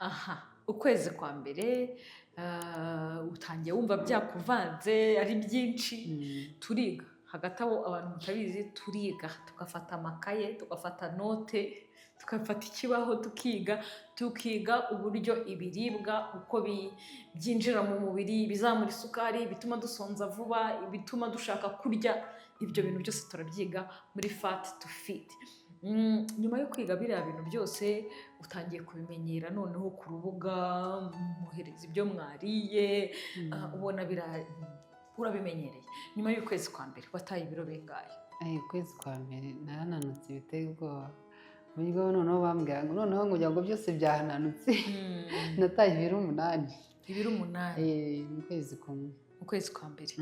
Aha, ukwezi kwa mbere utangiye wumva byakuvanze, ari byinshi. Turiga hagati aho, abantu mutabizi, turiga tugafata amakaye, tugafata note, tugafata ikibaho, tukiga, tukiga uburyo ibiribwa uko byinjira mu mubiri, bizamura isukari, bituma dusonza vuba, bituma dushaka kurya. Ibyo bintu byose turabyiga muri Fat to Fit. Nyuma yo kwiga biriya bintu byose, utangiye kubimenyera. Noneho ku rubuga mwohereza ibyo mwariye, ubona urabimenyereye. Nyuma y'ukwezi kwa mbere wataye ibiro bingahe? Ukwezi kwa mbere narananutse biteye ubwoba, ku buryo noneho bambwira ngo noneho ngo ngo byose byahananutse. Nataye ibiro 8. Ibiro 8? Mu kwezi kumwe. Mu kwezi kwa mbere.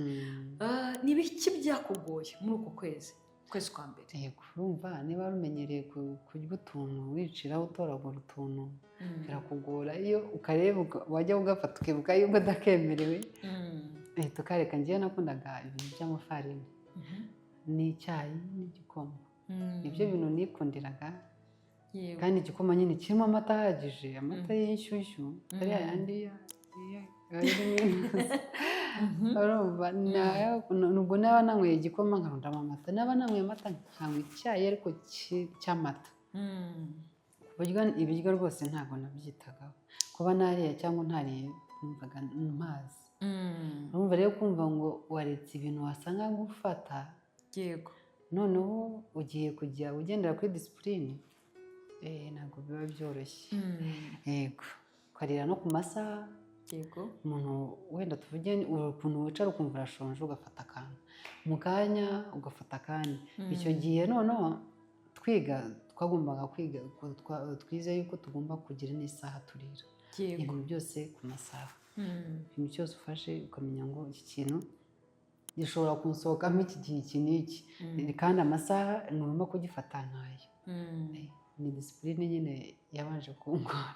Ni ibiki byakugoye muri uko kwezi, ukwezi kwa mbere? Yego, urumva niba rumenyereye kurya utuntu, wiciraho, utoragura utuntu, birakugora iyo ukareba wajya ugafata ukibuka yuko udakemerewe, uhita ukareka. Njyewe nakundaga ibintu by'amafarini n'icyayi n'igikoma, nibyo bintu nikundiraga. Kandi igikoma nyine kirimo amata ahagije, amata y'inshyushyu, atari yayandi arimo intuzi. Urumva nubwo naba nanyweye igikoma nkarundamo amata, naba nanyweye amata nkanywa icyayi ariko cy'amata, ku buryo ibiryo rwose ntabwo nabyitagaho. Kuba nariye cyangwa ntariye, numvaga mpazi. Urumva rero, kumva ngo waretse ibintu wasanga gufata, noneho ugiye kujya ugendera kuri discipline, ntabwo biba byoroshye. Yego, ukarira no ku masaha. Umuntu wenda tuvuge ukuntu wicara ukumva urashonje, ugafata akantu mu kanya, ugafata akandi. Icyo gihe noneho twiga, twagombaga kwiga, twize yuko tugomba kugira n'isaha turira, ibintu byose ku masaha. Ikintu cyose ufashe ukamenya ngo iki kintu gishobora kunsohokamo iki gihe iki n'iki, kandi amasaha ngomba kugifata nkayo. Ni discipline nyine yabanje kungora.